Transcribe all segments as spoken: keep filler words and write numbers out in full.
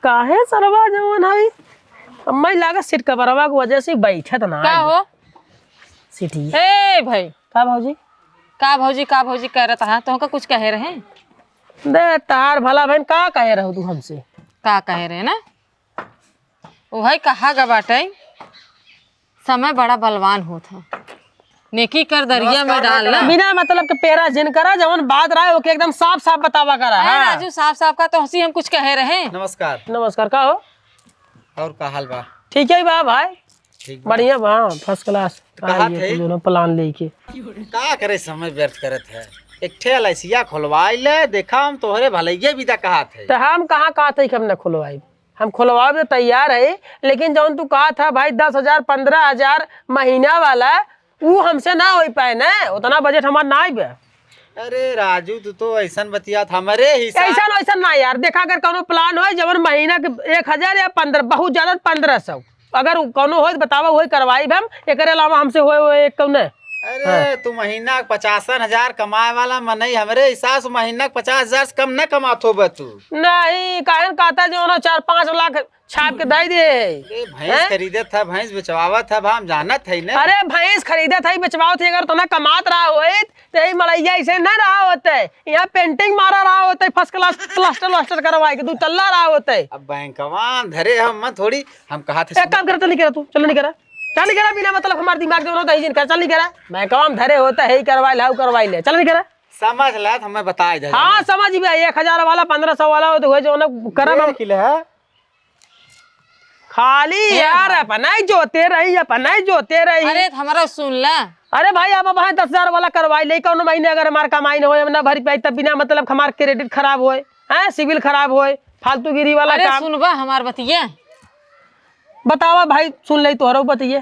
काहे सरवा जवन हई, हम्मे लागत सीट कबरवा के वजह से बैठत ना का है। हो? सीटी। हे भाई। का भौजी? का भौजी, का भौजी करत हा? तोहका कुछ कहे रहे? दे, तार भला बहन, का कहे रहू तू हमसे? का कहे रहे ना? उहई कहा ग बाटे, समय बड़ा बलवान होत ह। नेकी कर दरिया में डाल ना। बिना मतलब के पेरा जिन करा, जवन बात रहा है, ओके एकदम साफ साफ बतावा करा। अरे हाँ। राजू, साफ साफ का तोहसी हम कुछ कहे रहे। नमस्कार। नमस्कार, का हो? और का हाल बा? ठीक है बा भाई। ठीक बा। बढ़िया बा, first class। तो कहा थे? दोनों plan लेके। का करे, समय व्यर्थ करत है। एक ठे एलआईसिया खोलवाई ले, देखा हम तोहरे भलैये विदा कहा थे। तो हम कहाँ कहा थे कि हम ना खोलवाई? हम खोलवावे तैयार है, लेकिन जौन तू कहा था भाई दस हजार, पन्द्रह हजार महीना वाला, ऊ हमसे ना होई पाए ना, उतना budget हमार ना आइबे। अरे राजू, तू तो ऐसन बतियात, हमरे हिसाब ऐसन वैसन ना यार, देखा अगर कौनो plan होए जवन महीना के एक हजार या पन्द्रह, बहुत ज्यादा पन्द्रह सौ, अगर कौनो होए तो बतावा, वही करवाई हम, एकरे अलावा हमसे होए, होए एक कौन है? अरे हाँ। तू महीना के पचासन हजार कमाए वाला मनई, हमरे हिसाब से महीना के पचास हजार से कम न कमात होबे तू। नहीं, काहे न कहता जो ना चार पाँच लाख छाप के दे दे। अरे भैंस हैं? खरीदत है, भैंस बेचवावत है, हम जानत है ना। अरे भैंस खरीदत है, बेचवावत है, अगर तना कमात रहा होइत, तो यही मड़ैया ऐसे न रहा होते, यहाँ painting मारा रहा होते, first class plaster वास्टर करवाए के दू तल्ला रहा होते। अब बैंकवा धरे हम थोड़ी, हम कहा थे एक काम करा, चल नहीं करा तू, चल नहीं करा, चल नहीं करा, बिना मतलब हमारे दिमाग के दोनों दही जिन कर, चल नहीं करा। बैंकवा में धरे होते है, ही करवाई ले, हाउ करवाई ले, चल नहीं करा। समझ ला, हमें बताए दे। हाँ, समझ गया, एक हजार वाला, पन्द्रह सौ वाला हो तो हुए जो ना करम हम। किले है? खाली ए यार, भाई। अपना ही जोते रही, अपना ही जोते रही। अरे, तो हमारा सुन ला। अरे भाई, अब, अब भाई दस हजार वाला करवाई ले, कौनो महीने अगर हमार कमाई न होए, हम ना भर पाई, तब बिना मतलब हमार credit खराब होए, हैं, सिविल खराब होए, फालतूगिरी वाला अरे, काम। सुनबा हमार बतिया। बतावा भाई, सुन ले तोहरो बतिया।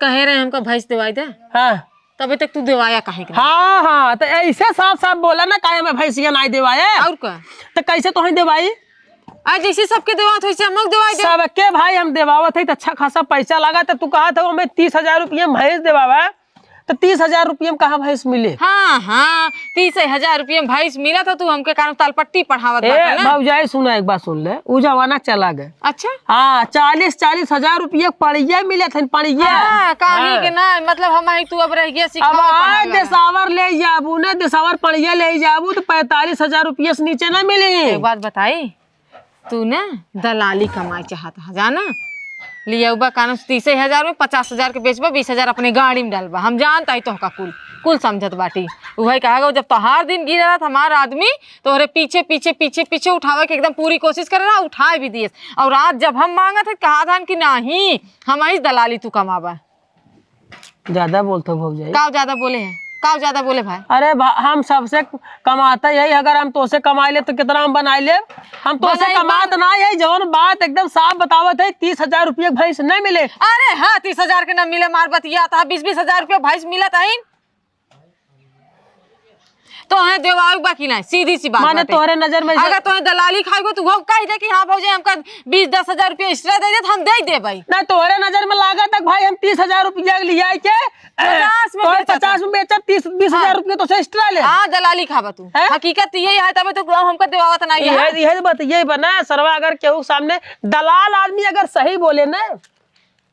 कहे रहे हमका भैंस देवाई दे। हाँ। तबे तक तू देवाया काहे के ना? हाँ, हाँ, तो ऐसे साफ साफ बोला ना, काहे में भैंसिया नाई देवाए? और का? तो कैसे तोहे देवाई? आ, जैसे सबके देवात, वैसे हम लोग देवाई दे। सबके भाई हम देवावत है, तो अच्छा खासा पैसा लगा, तो तू कहा था, हमें तीस हजार रुपये में भैंस देवावा, तो तीस हजार रुपये में कहाँ भैंस मिले? हाँ, हाँ, तीस हजार रुपये में भैंस मिला था, तू हमके कारण तालपट्टी पढ़ावत ए, बाटे ना। भौजाई, सुना, एक बात सुन ले, उ जमाना चला गए। अच्छा। हाँ, चालीस, चालीस हजार रुपये पड़िया मिले थे, पड़िया। हाँ, काहे हाँ। के ना, मतलब हम ही तू अब रह गया अब सिखावत आए पढ़ाई वाला। देसावर ले जाबू ना, देसावर पड़िया ले जाबू तो पैंतालीस हजार रुपये से नीचे ना मिली। एक बात बताई, तू ना दलाली कमाई चाहत है, जाना? लियउबा कानून से तीसे हजार में, पचास हजार के बेचबा, बीस हजार अपने गाड़ी में डालबा। हम जानत ही तोहका कुल, कुल समझत बाटी। उहे कहा गो, जब तोहार दिन गिरा रहत हमार आदमी तोहरे पीछे, पीछे, पीछे, पीछे उठावे के एकदम पूरी कोशिश करे रहा, उठाए भी दिएस। और आज जब हम मांगत है, कहा था कि नाही, हम ही दलाली तू कमाबा। ज्यादा बोलत हो भौजाई। का ज्यादा बोले हैं? का ज्यादा बोले भाई? अरे भा-, हम सबसे कमाते यही, अगर हम तोसे कमाई ले तो कितना हम बनाई ले? हम तोसे बनाई कमात बा- ना यही, जवन बात एकदम साफ बतावत है, तीस हजार रुपये के भैंस नहीं मिले। अरे हाँ, तीस हजार के ना मिले, मार बतिया था, बीस बीस हजार रुपये भैंस मिलत है। तोहे देवाई बा कि नाही? सीधी सी बात माने बाटे। तोहरे नजर में अगर तोहे दलाली खाई हो, तो वो कह दे कि हाँ भौजी, हमका बीस, दस हजार रुपया extra दे दे, तो हम दे देबै। ना, तोहरे नजर में लागत है भाई, हम तीस हजार रुपया के लिया के, पचास में तोहरे बेचत पचास है। में बेचब, तीस, बीस हजार हाँ। रुपया तो से extra ले। हाँ, दलाली खाबा तू। हैं? हकीकत यही है, तबे तो हमका देवावत ना ये है। है, ये बात, ये बना सरवा, अगर केहू के सामने दलाल आदमी अगर सही बोले ना,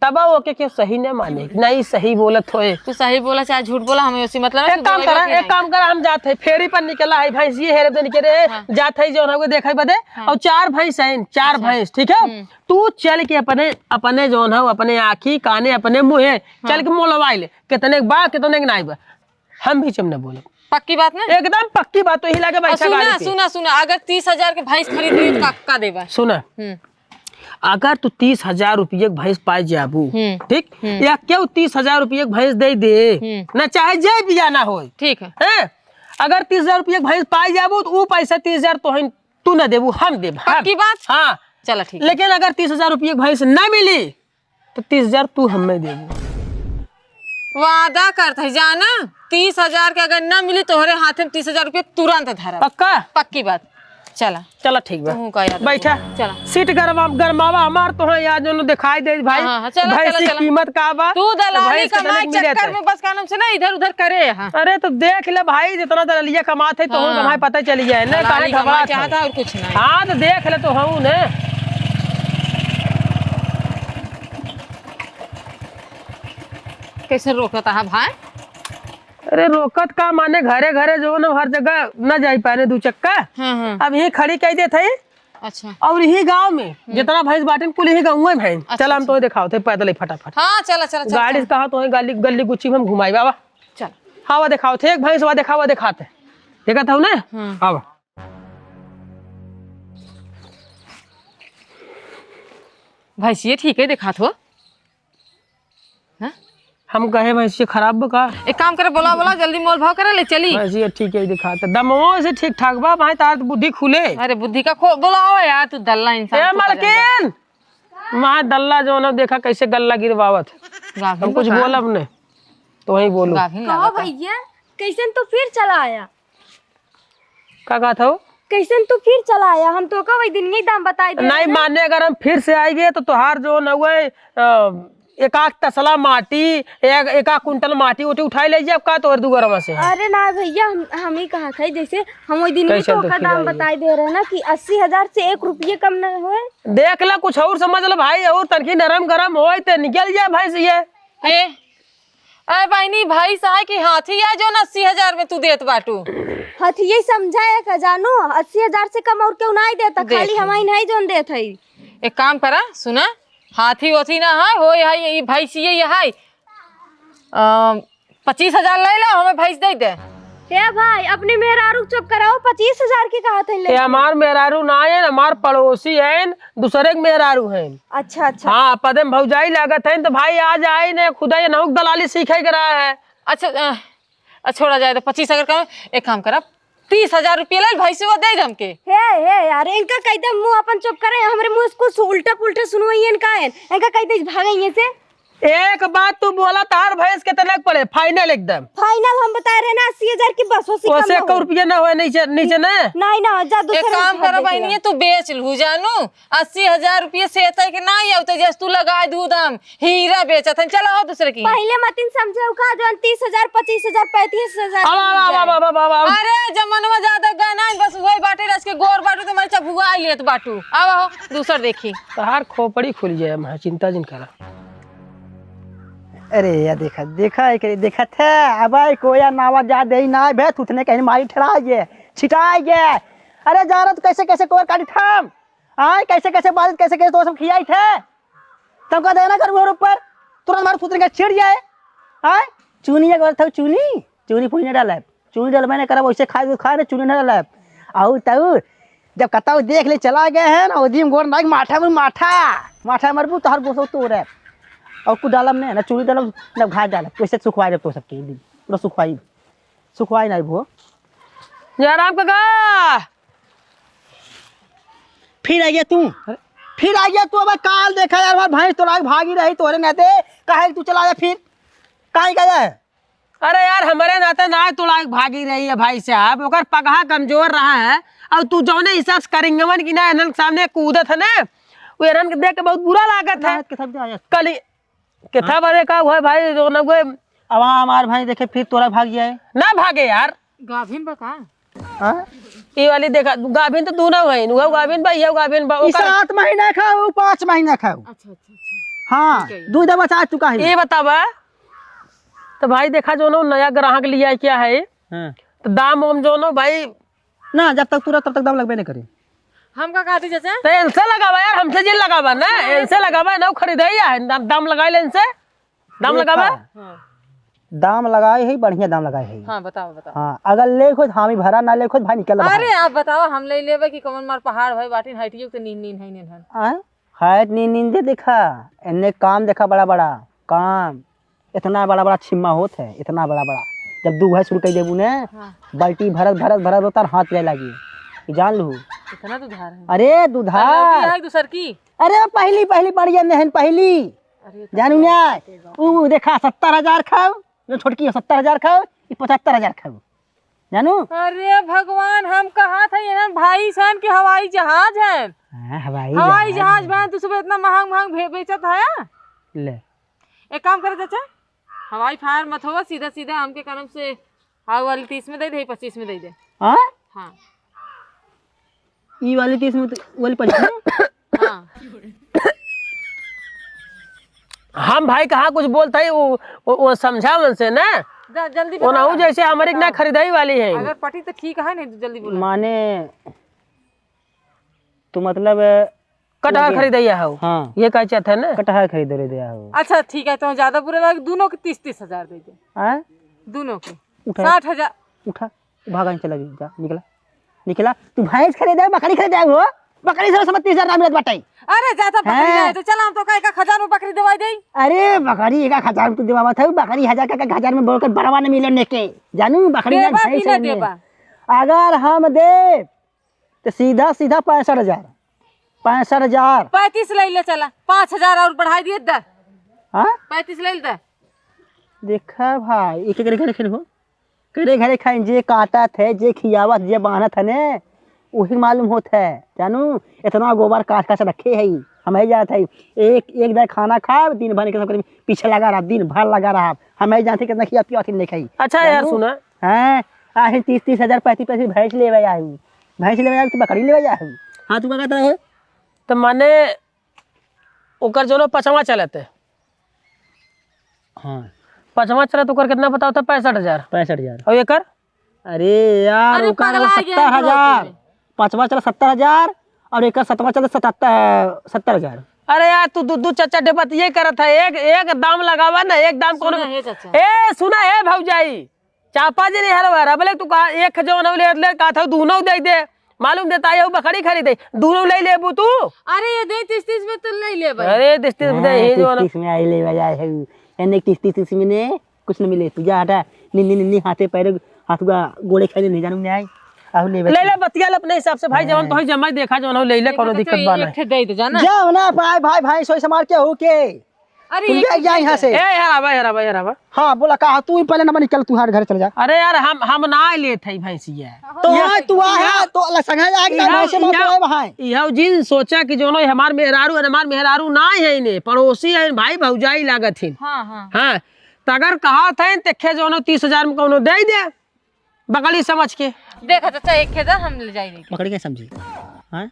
तब ओके केहू सही न माने, नहीं सही बोलत होए। तू सही बोला चाहे झूठ बोला, हमें उसी मतलब है, एक तू काम देवे करा, के एक नहीं। काम करा, हम जात है, फेरी पर निकला है, भैंस ये हेरे दे निकले, हाँ। जात है जौन हवे देखे बदे, हाँ। और चार भैंस हैं, चार अच्छा। भैंस, ठीक है? हम्म। तू चल के अपने, अपने जौन है, अपने आँखी, काने, अपने मुँहे, हाँ। चल के मोलवाई ले, कितने के बा, कितने के नाई बा। हम बीच में न बोलब। पक्की बात ना? एकदम पक्की बात, तो यही लागे और बैठा सुना, गाड़ी पे। सुना, सुना, अगर तीस हजार के भैंस खरीद ली तो का, का देबा? सुना, हम्म। अगर तू तीस हजार रुपये के भैंस पाए जाबू, हम्म। ठीक? हम्म। या केहू तीस हजार रुपये के भैंस दे दे, हम्म। ना चाहे जे बिया ना होए। ठीक है। हैं? अगर तीस हजार रुपये के भैंस पाए जाबू तो ऊ पैसा तीस हजार तोहन तू ना देबू, हम देब, हम। पक्की बात? हाँ। चला ठीक है। लेकिन अगर तीस हजार रुपये के भैंस ना मिली तो तीस हजार तू हमें देबू। वादा करत है जाना, तीस हजार के अगर ना मिली तोहरे हाथे में तीस हजार रुपया तुरंत धरब। पक्का? पक्की बात। चला। चला, ठीक बा। तू का याद बैठा। चला। सीट गरमा-, गरमावा हमार, तो हाँ, यार, जो दिखाई दे भाई। हाँ, हाँ, चला, भैंस चला, की चला। कीमत का बा? तू तो दलाली भैंस कितने कमाए की मिले चक्कर थे? में बस, का नाम से ना, इधर उधर करे यहाँ। अरे, तो देख ले भाई, जितना दलालिया कमात है, तो हाँ। कमाए पता चली जाए ना, दलाली काहे घबरात है? चाहता और कुछ नहीं। हाँ, तो देख ले तो हूँ ने। कैसे रोकता है भाई? अरे, रोकत का माने, घरे घरे जो न, हर जगह न जाई पाने दू चक्का। हाँ, हाँ। अब यही खड़ी कह देत है। अच्छा। और यही गाँव में हम्म। जितना भैंस बाटिन, कुल यही गाँव में भैंस। अच्छा, चला, हम अच्छा। तो दिखाओ थे पैदल ही फटाफट। हाँ, चला, चला, चला, गाड़ी चला। से कहा तो गली, गली गुच्ची में हम घुमाई बाबा। चल। हाँ, वह दिखाओ थे, एक भैंस वह दिखाओ, वह दिखाते। देखा था उन्हें? हम्म। हाँ। भैंसिया ठीक है, दिखात हो। हाँ? हम कहे भैंसिया खराब बा का? एक काम करे, बोला, बोला, जल्दी मोल भाव करे, ले चली। भैंसिया ठीक है, दिखाते। दमो से ठीक ठाक बा, भाई, तार तो बुद्धि खुले। अरे, बुद्धि का खो-, बोलाओ यार, तू दल्ला इंसान, ए, तू का मालकिन! वहाँ दल्ला जो ना, देखा कैसे गल्ला गिरवावत। गाभिन हम कुछ बता। बोलब ने, तो वही बोलू। गाभिन कहो लागत है। भैया, कैसन तू फिर चला आया? का कहत हो? कैसन तू फिर चला आया? हम तो का वही दिन यही दाम बताई दे नहीं रहे ना। माने, अगर हम फिर से आएंगे तो तोहार जो न हुए, अ, एक आध तसला माटी, एक, एक आध कुंटल माटी उटी उठाई ले जाब का तोहर दुगरवा से? अरे ना भैया, हम, हम ही कहा था, जैसे हम वही दिन में कैसन तो तो का फिर दाम आएंगे? बताई दे रहे ना कि अस्सी हजार से एक रुपये कम न होए। देख ला, कुछ और समझ ला भाई, और तनकी नरम गरम होए ते निकल जाए भैंस ये। ए, अरे बहिनी, भैंस है कि हाथी है जौन अस्सी हजार में तू देत बाटू? हाथी यही समझा है का जानू, अस्सी हजार से कम और केहू नाई देता, देत खाली है। हमारी नहीं जौन देत है। एक काम करा, सुना, हाथी ओथी ना है, हो है, ये भैंस ये, ये है। अ, पच्चीस हजार ले लो, हमें भैंस दे दे। ए भाई, अपनी मेहरारू चुप कराओ, पच्चीस हजार की कहा थे ले। ये हमार मेहरारू ना है, हमार पड़ोसी है, दूसरे के मेहरारू है। अच्छा, अच्छा। हाँ, पदे में भौजाई लागत है, तो भाई आ जाए ने, खुदा ये नहुक दलाली सीखे के रहा है। अच्छा, अ, अ, छोड़ा जाए तो पच्चीस हजार कम, एक काम करब, तीस हजार रुपये ले भैंस वो दे दे हमके। हे, हे, यार, इनका कह दे मुंह अपन चुप करे, हमरे मुंह से कुछ उल्टा पुल्टा सुनवाइए इनका है, इनका कह दे भागे ये से। एक बात तू बोला, तार भैंस कितने के पड़े? फाइनल एकदम। फाइनल हम बता रहे ना, अस्सी हजार की बस, उससे कम ओसे ना एक हो। रुपया ना होए नीचे, नीचे ना। नहीं ना, जा दूसरे एक काम उठा करो दे बहिनी, के। तू बेच लू जानू, अस्सी हजार रुपये से तय के ना आऊ, तो जस तू लगा दू दाम, हीरा बेचत हन, चलो हो दूसरे की। पहले मतिन समझे का, जौन तीस हजार, पच्चीस हजार, पैंतीस हजार अब, अब, अब, मिल जाए। अब, अब, अब, अब। अरे जमनवा ज्यादा गहना है, बस वही बाटे, रच के गोर बाटू, तो मैं चबुआ लेत बाटू। अब हो, दूसर देखी। तहार खोपड़ी खुल जाए, महा चिंता जिन करा। अरे या देखा, देखा, एक देखा था, अब आई कोया नावा जा दे ना बे, थुथने कहीं मारी ठेला गए, छिटा गए। अरे जा रहा तू कैसे, कैसे कोया काटी था? आय, कैसे, कैसे बारिश, कैसे, कैसे तो सब खियाई थे? तुमका देना कर ऊपर, तुरंत मारो थुथने का छिड़ जाए। आय, चुनी एक बार था, चुनी, चुनी पुई ना डाला। चुनी डलबे नहीं करब, वैसे खाए तो खाए ना, चुनी ना डलब। आऊ ताऊ, जब कताऊ देख ले चला गए हैं ना, ओदी में गोर नाक माठा में माठा, माठा मरबू तोहर गोसो तोड़े। और कुछ डालब नहीं ना, चुनी डालब ना, घास डालब, वैसे सुखवाई देब तो सबके एक दिन, पूरा सुखवाई, सुखवाई नहीं भो। जयराम काका, फिर आ गया तू, अरे। फिर आ गया तू। अब काल देखा यार, हमार भैंस तोड़ा के भागी रही तोरे नाते, काहे तू चला आया फिर, काहे गया है? अरे यार, हमरे नाते ना तोड़ा के भागी रही है भाई साहब, ओकर पगहा कमजोर रहा है। और तू जौने हिसाब से करिंगवन की ना एनन के सामने कूदत है ना, वो एनन के देख के बहुत बुरा लागत है। लागत के सब जाए। कली-, केथा बरे का हुआ भाई, जो ना हुए। अब हाँ, हमार भाई देखे फिर तोड़ा भाग जाए। ना भागे यार। गाभिन बा का? हाँ? ये वाली देखा, गाभिन तो दोनों है, वो गाभिन बा, ये गाभिन बा, ई ओकर सात महीना का, वो पाँच महीना का। अच्छा, अच्छा, अच्छा। हाँ, ठीक है। दूध बचा चुका है। ये बतावा, तो भाई देखा जो ना नया ग्राहक लिया है क्या है, हाँ। तो दाम वाम जो ना भाई। ना, जब तक तुरंत तब तक दाम लगबे नहीं करे। हम का कहती चाचा? तो इनसे लगावा यार, हमसे जिन लगावा ना, हाँ, इनसे लगावा ना, वो खरीदे ही है, दाम, दाम लगाए ले इनसे, दाम देखा। लगावा। हाँ। दाम लगाए है, बढ़िया दाम लगाए है। हाँ, बताओ, बताओ। हाँ, अगर ले खुद हामी भरा, ना ले खुद भाई निकल बाहर। अरे आप बताओ, हम ले लेबे कि कमन मार पहाड़ भाई बाटिन, हटियो तो नीन नीन है नीन है। आय? हाइट नीन नीन दे देखा, एन्ने काम देखा बड़ा बड़ा, काम। इतना बड़ा बड़ा छिम्मा होत है, इतना बड़ा बड़ा। जब दू भाई शुरू कर देबू ने, हाँ। बाल्टी भरत, भरत, भरत होता हाथ जाए लागी। ये जान लू। इतना दुधार है। अरे दुधार। पहले भी है दूसर की। अरे पहली, पहली बढ़िया में है, पहली। अरे जानू तो ना, ठीक है। ऊ देखा सत्तर हजार खाओ, जो छोटकी है सत्तर हजार खाओ, ये पचहत्तर हजार खाओ। जानू? अरे भगवान, हम कहा था, ये भाई सन के हवाई जहाज है। हाँ, हवाई हवाई जहाज जहाज है। बहन, तू सुबह इतना महंग महंग भे-, बेचत है। ले। एक काम करे चाचा, हवाई फायर मत होवा, सीधा सीधा हमके कनम से हाउ वाली तीस में दे दे, पच्चीस में दे दे। हाँ? हाँ। ई वाली तीस में तो, वाली पच्चीस में? हाँ। हम भाई कहाँ कुछ बोलत है, वो, वो, वो समझा उनसे ना। जा, जल्दी वो ना बताओ। हो जैसे हमारी ना बताओ। खरीदाई वाली है। अगर पटी तो ठीक है, नहीं तो जल्दी बोलो। माने, तो मतलब, कटहर लगे। खरीदे आया हो? हाँ। ये कहे चाहत है ना? कटहर खरीदे रहे दिया हो। अच्छा, ठीक है, तो ज्यादा बुरा लगे, दोनों के तीस तीस हजार दे दे। हाँ? दोनों के। उठा। साठ हजार। उठा, भागा, चला जा, निकला, निकला। तू भैंस खरीदे, बकरी खरीदे हो? बकरी से समझ तीस हजार ना मिलत बाटे। अरे, ज्यादा बकरी हैं? ना है, तो चला, हम तो का एक हजार में बकरी देवाई दे। अरे, बकरी एक हजार में तू देवावत है, बकरी हजार का, का हजार में बोल कर बड़वा न मिले नेके। जानू, बकरी ना, देबा भैंस कि ना है ने। देबा? अगर हम दे तो सीधा सीधा पैंसठ हजार। पैंसठ हजार। पैंतीस ले ले चला, पाँच हजार और बढ़ाई दिए, दे। हाँ? पैंतीस ले ले, दे। देखा भाई, एक एक घरे खाइन हो, करे घरे खाइन, जे काटत है, जे खियावत, जे बांधत है ने, वही मालूम होत है। जानू, इतना गोबर काट काट रखे है, हम ही जात है, एक एक दाई खाना खाब, दिन भर के सब पीछे लगा रहा, दिन भर लगा रहा, हम ही जानते कितना खिया पिया नहीं खाई। अच्छा यार, जानू? सुना। हैं? आहे तीस तीस हजार, पैंतीस पैंतीस भैंस लेवे आही। भैंस लेवे आही, तू बकरी लेवे आही। हाँ, तू का कहता है? तो माने ओकर जोनो पचवा चलत है। हाँ। पचवा चलत ओकर कितना बताओ था? पैंसठ हजार। पैंसठ हजार। और एकर? अरे यार, अरे ओकर पगला गया है सत्तर हजार। पाँचवा चला सत्तर हजार और एकर सतवा चला सतहत्तर, सत्तर हजार। अरे यार, तू दू दू चार चार डेपत ये करत है, एक एक दाम लगावा ना, एक दाम कोनो। सुना हे चाचा। ए सुना हे भौजाई, चापा जी नहीं हरवा रहा, बोले तू कहा एक जौन ले ले, कहा था दूनो दे दे, मालूम देता है बकरी खरीदे, दूनो ले लेबू तू। अरे ये दे तीस तीस में तो ले ले भाई। अरे तीस तीस में हाँ, दे, ये तीस जो ना तीस में आई ले बजाय है, एने तीस तीस में ने कुछ न मिले, तू जा हटा, निन्नी निन्नी हाथे पैरे, हाथ का गोड़े खाने नहीं जानू नहीं आई। आहो ले ले बच्चा। ले, बतिया ले अपने हिसाब से भाई, जवन हाँ। तोही जमाई देखा, जवन हो ले ले, देखा कोनो तो दिक्कत चाहिए, बा ना। एक ठे दे दे जाना। जा ना भाई, भाई, भाई, सोई समार के हो के। अरे तू एक ले ठे जा दे यहाँ दे। से। ए, यार आवा, यार आवा, यार आवा। हाँ, बोला का, तू ही पहले नंबर निकल, तू हर घर चल जा। अरे यार, हम, हम ना लेत है भैंसिया। तो ये आज तू आया, तो लसंगा जाके इहाँ, भैंसे मत इहाँ, आए भाई। इहाँ जिन सोचा कि जौनो हमार मेहरारू है, हमार मेहरारू ना है इन्हें, पड़ोसी है भाई, भौजाई लागत है। हाँ, हाँ। हाँ, तो अगर कहा था, तेखे जौनो तीस हजार में कौनो दे दे, बकरी समझ के। देखा चाचा, एक खेदा हम ले जाई लेके। बकरी क्या समझी? हाँ?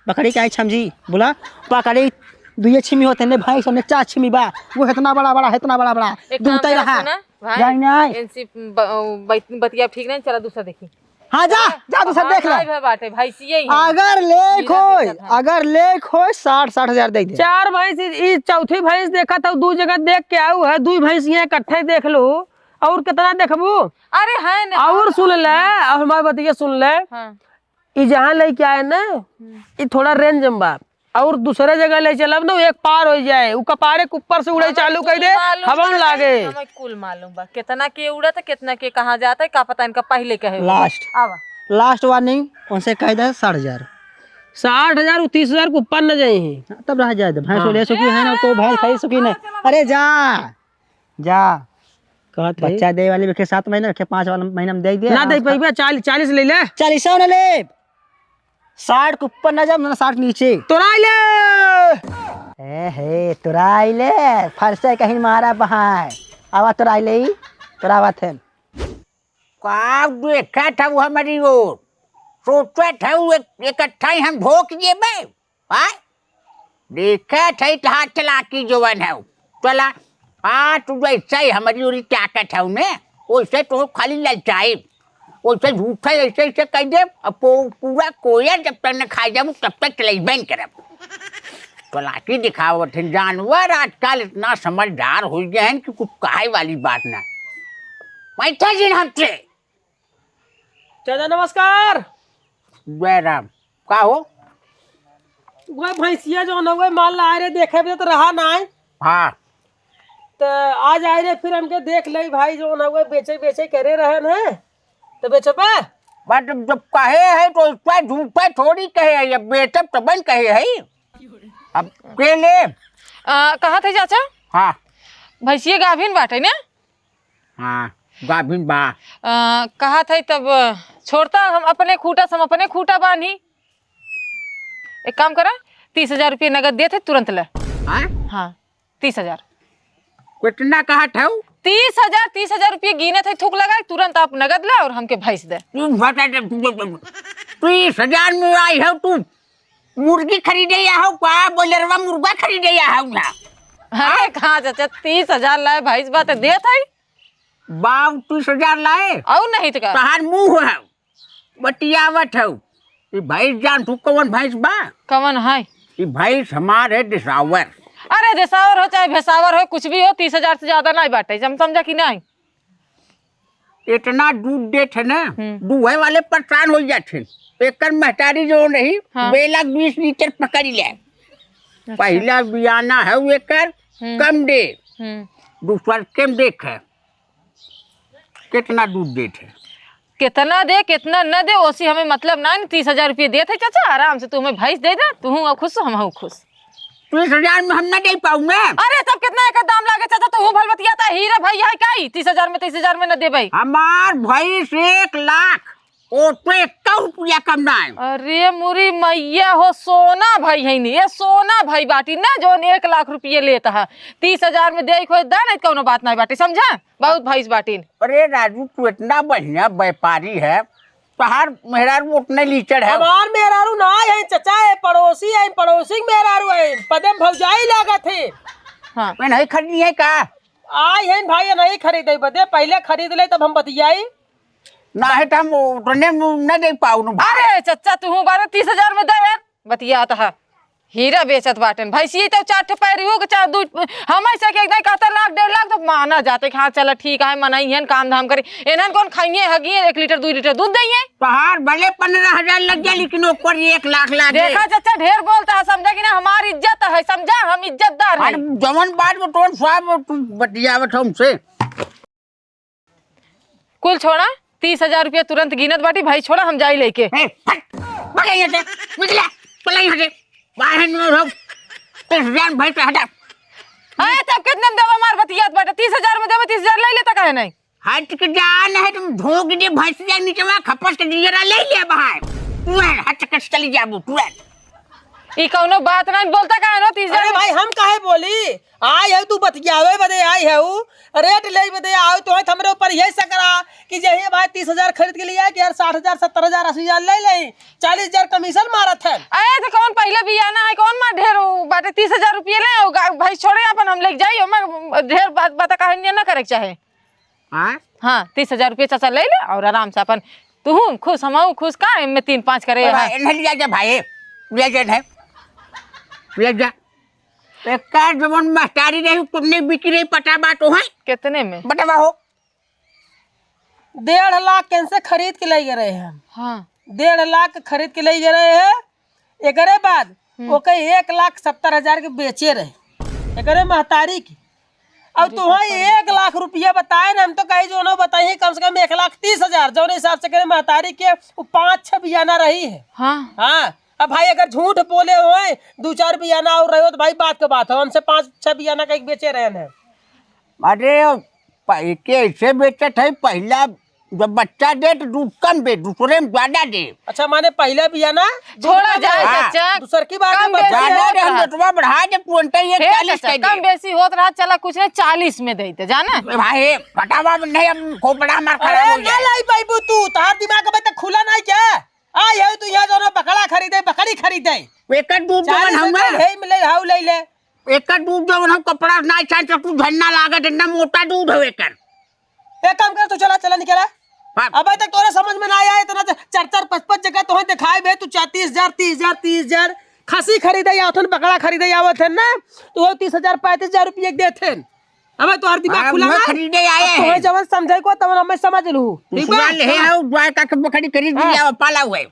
बकरी क्या समझी? बोला, बकरी दुइये छिमी होते ने भाई, सामने चार छिमी बा। वो इतना बड़ा बड़ा, इतना बड़ा बड़ा। एक काम दूध करा, रहा। सुना, भाई, जाई नहीं। इनसे ब-, ब-, बतिया ठीक नहीं, चला दूसरा देखी। हाँ, जा, जा, दूसरा हाँ, देख ले। भाई, भाई बाटे, भाई, ये ही है। अगर लेख सीधा होय, देखत है। अगर लेख होय, साठ, साठ हजार दे दे। चार भैंस, ई, ई चौथी भैंस देखत हूँ, दू जगह देख के आऊ है, दुई भैंस ये इकट्ठे देख लो। और कितना देखबू? अरे है ना। और सुन ले, हाँ। और हमार बतिया सुन ले। हाँ। ई जहाँ लेके आए ना, हम्म। ई थोड़ा रेंज में बा। और दूसरे जगह ले चलब ना, एक पार हो जाए, उ कपारे के ऊपर से उड़े हमें चालू कुल कर दे, मालूम हवा बा, लागे। हमें कुल मालूम बा, कितना के उड़त, कितना के कहाँ जाता है, का पता इनका पहले कहे हो। लास्ट। आवा। लास्ट वार्निंग, उनसे कह दे साठ हजार। साठ हजार, उ तीस हजार के ऊपर न जाए हैं। हाँ, तब रह जाए दे, भैंस हाँ। ले सुखी है ना, तो भैंस खाई सुखी नहीं। अरे जा। जा। कहत है। बच्चा दे वाली रखे सात महीने, रखे पाँच वाला महीना में दे दे। ना दे पाइबे, चालीस, चालीस ले ले। चालीस ना ले। साठ के ऊपर ना जाब, ना साठ नीचे। तोराई ले। ए हे, तोराई ले। फरसे कहीं मारा बहाय। आवा तोराई ले, तोरावत है। का देखत हऊ हमरी ओर? सोचत हऊ एक, इकट्ठा ही हम भोंक देबे? आय? देखत हई त हाथ चलाकी जवन हऊ। चला, आ, तू जैसे ही हमरी ओरी ताकत हऊ ने, वैसे तो खाली ललचाई। वैसे झूठा ऐसे ऐसे कह देब, अब पू-, पूरा कोयर जब तक न खा जाबू, तब तक चलेबे न करब। चलाकी दिखावत हैं, जानवर आजकल इतना समझदार हो गए हैं कि कुछ कहे वाली बात ना। बैठा जिन हमसे। चाचा नमस्कार। जय राम। का हो? वह भैंसिया जौन हउए माल लाए रहे, देखे बदे तो रहा नाय। हाँ। तो आज आए रहे, फिर हमके देख ले भाई, जौन हउए बेचे बेचे करे रहे न, तो बेचबे? बात जब कहे है तो इस पर झूठा थोड़ी कहे है, अब बेचब तबन कहे है। अब के ले? आ, कहा थे चाचा? हाँ। भैंसिया गाभिन बाटे ना? हाँ। गाभिन बा। अ, कहत है तब छोड़ता, हम अपने खूटा से हम अपने खूटा बांधी। एक काम करा, तीस हजार रुपये नगद देत है, तुरंत ले। हाँ? हाँ, तीस हजार। कितना कहत हऊ? तीस हजार, तीस हजार रुपये गिनत है, थूक लगाए, तुरंत आप नगद ले और हमके भैंस दे। तू बता दे, तू, तू, तू, तीस हजार में आई हऊ तू? मुर्गी खरीदे या हऊ का? बॉयलरवा मुर्गा खरीदे या हऊ ना? अरे कहाँ चाचा, तीस हजार लाए भैंस बा त देत है। बाऊ तीस हजार लाए? और नहीं तो का? तहार मुंह है, बतियावत हऊ। ई भैंस जान तू कौन भैंस बा? कौन है? ई भैंस हमार है देसावर। अरे देसावर हो चाहे भेसावर हो, कुछ भी हो, तीस हजार से ज्यादा नहीं बाटे, हम समझा कि नहीं? इतना दूध देत है ना, हम्म। दुहे वाले परेशान हो जात हैं। एकर महतारी जो नहीं, हाँ। बेला बीस लीटर पकड़ ले। अच्छा। पहला बियाना है वो एकर, हम्म। कम दे। हम्म। दूसर के में देख है, कितना दूध देत है। कितना दे, कितना न दे, ओसी हमें मतलब ना, तीस हजार रुपये देत है चाचा, आराम से तू हमें भैंस दे दे, तू हूँ खुश, हम हूँ खुश। तीस हजार में हम ना दे पाऊंगे। अरे, तब कितना एकर दाम लागे चाचा? तू भल बतियाता, हीरे भाई है का ई? तीस हजार में, तीस हजार में न देबे। हमार भैंस एक लाख, ओ तो एक रुपया कम ना है। अरे मुरी मैया हो, सोना भाई है नी, ये सोना भाई बाटी ना, जौन एक लाख रुपये लेत है, तीस हजार में दे खोए दा, नहीं कौनो बात नहीं बाटी, समझा? बहुत भैंस बाटीन। अरे राजू, तू इतना बढ़िया व्यापारी है, तोहार मेहरारू उतने लीचड़ है। हमार मेहरारू ना है चाचा, है पड़ोसी है, पड़ोसी के मेहरारू है, पदे में भौजाई लागत है। हाँ। मैं नहीं खरीदी है का? आई है भाई, नहीं खरीदे बदे, पहले खरीद ले तब हम बतियाई। ना है तो हम उतने में न दे पाऊ न भाई। अरे चाचा, तू बारह तीस हजार में दे यार, बतियात है। हीरा बेचत बाटेन। भैंसिया तो चार ठे पैरी हो के चार दू, हम ऐसे के एकदम कहता लाख डेढ़ लाख तो माना जाते कि हाँ चला ठीक है, मनई हन, काम धाम करी। इन्हन कौन खाइए हगिए, एक लीटर दू लीटर दूध दइए। तोहार भले पन्द्रह हजार लग जाए, लेकिन ओकर एक लाख लागे। देखा चाचा, ढेर बोलता है, समझा कि ना, हमार इज्जत है, समझा, हम इज्जतदार अरे हैं। जवन बात में तोन साहब तू बतियावत हमसे। कुल छोड़ा, तीस हजार रुपया तुरंत गिनत बाटी, भाई छोड़ा, हम जाई लेके। ए, हट, भाग यहाँ से, निकला, चला यहाँ से, बाहर नहीं हो, तीस हजार भाई पे हटा। अरे, तब कितने में देबो, मार बतियात बाटे, तीस हजार में देबो, तीस हजार ले लेता काहे नहीं? हट के जा, नहीं तुम झोंक दे भैंस के नीचे में, खपस के दियरा ले ले बाहर, तू है, हट के चली जाबू, तू है। ई कौनो बात नहीं बोलता काहे नो, तीस हजार अरे में भाई, हम काहे बोली? आई है तू बतियावे बदे आई है ऊ, रेट ले बदे आओ तो है, हमरे ऊपर यही सकरा कि जहिए भाई तीस हजार खरीद के लिया कि यार साठ हजार, सत्तर हजार, अस्सी हजार ले ले, चालीस हजार कमीशन मारत है। अरे तो कौन पहले बियाना है, कौन मार ढेर ऊ बाटे, तीस हजार रुपये ले आओ, गा-, भाई छोड़े अपन हम लेके जाई, ओमे ढेर बात, बात काहे ना करे के चाहे। हाँ? हाँ, तीस हजार रुपये चाचा ले ले और आराम से अपन तू खुश, हम खुश, का एमे तीन पाँच करे अरे यहाँ। भाई, इन्हें लिया जा भाई, लिया जा इन्हें, लिया जा। एक का जवन महतारी रही, तुमने बिकी रही, पता बा तो है? कितने में? बतावा हो। डेढ़ लाख के इनसे खरीद के ले गए रहे हम। हाँ। डेढ़ लाख के खरीद के ले गए रहे हैं। एकरे बाद हम्म। ओके एक लाख सत्तर हजार के बेचे रहे। एकरे महतारी के। अब अरे तुहें बाप रे। एक लाख रुपया बताए ना, हम तो कही जो ना बताइए, कम से कम एक लाख तीस हजार, जौन हिसाब से करे महतारी के वो पाँच छह बियाना रही है। हाँ। हाँ, अब भाई अगर झूठ बोले होए, दो चार बियाना और रहे हो तो भाई बात के बात हो, हमसे पाँच छह बियाना का एक बेचे रहे हैं। अरे, प-, के ऐसे बेचत है, पहला जब बच्चा दे तो दूध कम दे, दूसरे में ज्यादा दे। अच्छा, माने पहला बियाना छोड़ा जाए हाँ। चाचा, दूसर की बात कम में बेसी बच्चा ज्यादा होत दे, हम रहा। बेटवा बढ़ा दे, ट्वेंटी एक हे चालीस चाचा, कह दे। कम बेसी होत रहा, चला कुछ नहीं, चालीस में देते, जाना? भाई, फटावा में नहीं, हम खोपड़ा हमार खराब अरे, हो ना जाए। लाई पाइबू तू, तार दिमाग अबे तक खुला नहीं क्या? आई है तू यहाँ जाना, बकरा खरीदे, बकरी खरीदे। एकर दूध चालीस जवन हउवे। रुपया है, मिले, हाउ ले ले। एकर दूध जवन हम कपड़ा ना छान सकू, झन्ना लागत, इतना मोटा दूध हो एकर। एक काम कर, तू चला, चला निकला। हाँ। अबे तक तोरे समझ में ना आया, इतना च-, चार चार पाँच पाँच जगह तोहे दिखाए बे, तू चार, तीस हजार, तीस हजार, तीस हजार, खसी खरीदे आवत हन, बकरा खरीदे आवत हन ना, तो वो तीस हजार, पैंतीस हजार रुपये देत हन। अबे तोहर दिमाग हाँ, खुला मैं ना? खरीदे आए अब तोहे हैं। जवन समझे को, तवन हमें समझ लू। ठीक बा? दूसरा ले आओ, गाय का के बकरी खरीद हाँ। लिया, पाला हुआ है।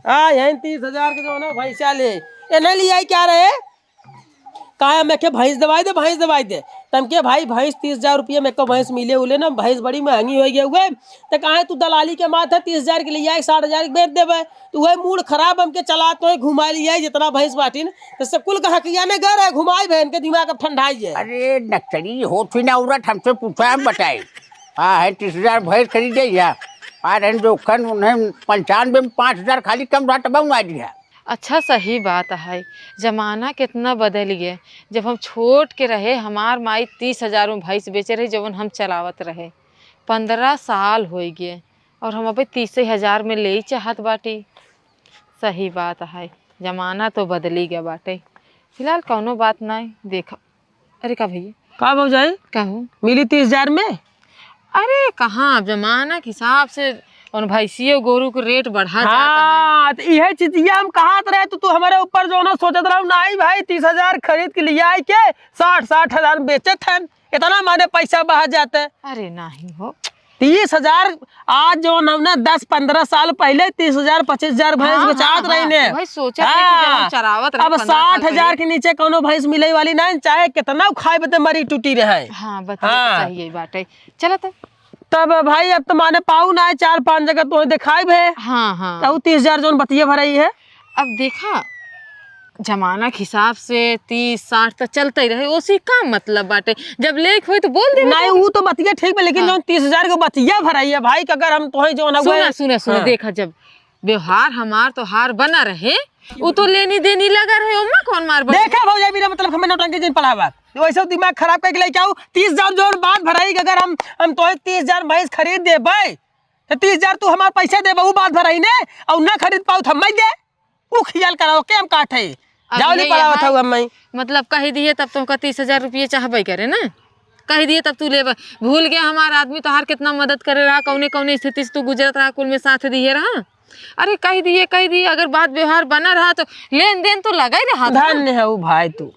हाँ, यही तीस हजार के जो ना भैंसा ले, ये नहीं लिया क्या रहे? कहा, "मैं के भैंस दवाई दे, भैंस दवाई दे।" तम के, "भाई, भैंस तीस हजार रुपये में को भैंस मिले उले ना, भैंस बड़ी महंगी हो गई हुए।" तो कहा, "तू दलाली के माथे तीस हजार के लिए आए, साठ हजार के बेच देबे।" तो वह मूड खराब, हमके चला तो है, घुमा लिया है जितना भैंस बाटिन, तो सब कुल कहा कि "या ने घर है, घुमाई बहन के दिमाग अब ठंडाई है।" अरे, नक्सली हो थी ना औरत, हमसे पूछा, हम बताए। हाँ, है तीस हजार भैंस खरीदे है। आ रहन जो खन उन्हें पंचानबे में पाँच हजार खाली कम रहा, तब हम आ दिया। अच्छा, सही बात है, जमाना कितना बदल गए। जब हम छोट के रहे, हमार माई तीस हजार में भैंस बेचे रही, जवन हम चलावत रहे। पन्द्रह साल होइ गए और हम अबे तीस हजार में ले ही चाहत बाटी। सही बात है, जमाना तो बदली गया बाटे। फिलहाल कौनो बात नहीं, देखा। अरे का भैया? का भौजाई? का हो? मिली तीस हजार में? अरे कहाँ, अब जमाना के हिसाब से उन भैंसियो गोरू के रेट बढ़ा जाता है। हाँ, तो इहे चीजिया हम कहत रहे, तो तू हमारे ऊपर जो ना सोचत रहो, नहीं भाई, तीस हजार खरीद के लियाइ के साठ, साठ हजार में बेचत हन, इतना माने पैसा बहा जाता है। अरे नहीं हो। तीस हजार, आज जो ना, ना दस पन्द्रह साल पहले तीस हजार, पच्चीस हजार भैंस हाँ, बेचात हाँ, रही ने। हाँ, वही सोचत रहे कि जब हम हाँ। चरावत रहे अब पन्द्रह साल साठ हजार पहले। के नीचे कौनो भैंस मिले वाली ना, चाहे कितना खाए बदे मरी टूटी रहे। हाँ, बतिया तो हाँ। सही है बाटे। चला तो। तब भाई, अब तो माने पाऊ ना है, चार पांच जगह तो दिखाई भे। हाँ, हाँ। तब तीस हजार जौन बतिया भराई है। अब देखा, जमाना के हिसाब से तीस साठ तो चलते ही रहे, ओसी का मतलब बाटे? जब लेक होई तो बोल दे। नहीं, वो तो बतिया ठीक बा, लेकिन हाँ। जौन तीस हजार के बतिया भराई है भाई, कि अगर हम तोहे जौन सुना, हुए सुना, सुना, हाँ। देखा, जब व्यवहार हमार तोहार बना रहे, उ तो लेनी देनी लगा रहे, ओमा कौन मार बने? देखा भौजाई, बिना मतलब हमें नौटंकी जिन पढ़ावा। वैसे दिमाग खराब करके लेके आऊ। तीस हजार जौन बात भराई कि अगर हम, हम तोहे तीस हजार भैंस खरीद देबै, तो तीस हजार तू हमार पैसा देबे, उ बात भराई ने, और ना खरीद पाऊ तो हम दे। उ खियाल कराओ के हम काटे। अब जाओ ये नहीं पढ़ावत यहाँ हूँ हम। मतलब कह दिए तब तुमका तीस हजार रुपये चाहबे करे ना, कह दिए तब तू लेबे। भूल गया हमार आदमी तोहार कितना मदद करे रहा, कौने कौने स्थिति से तू गुजरत रहा, कुल में साथ दिए रहा। अरे कह दिए, कह दिए, अगर बात व्यवहार बना रहा तो लेन देन तो लगा ही रहा था। धन्य है उ भाई तू,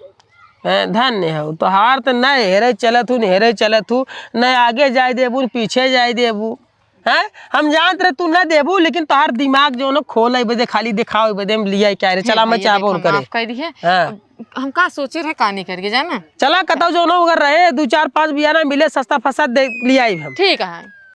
हैं, धन्य है उ। तोहार तो न हेरे चलत हूँ, न हेरे चलत हूँ, न आगे जाए देबू, न पीछे जाए देबू। हैं, हम जानत रहे तू न देबू, लेकिन तोहार दिमाग जो न खोल बदे, खाली दिखाओ बदे हम लिया क्या रे, हे चला मैं भैया, चाबो देखो, करे। माफ कर दिए। हाँ। अब हम का सोचे रहे, का नहीं करके जाना। चला कतौ जो न अगर रहे, दो चार पाँच बिया ना मिले, सस्ता फसा दे लिया हम। ठीक है।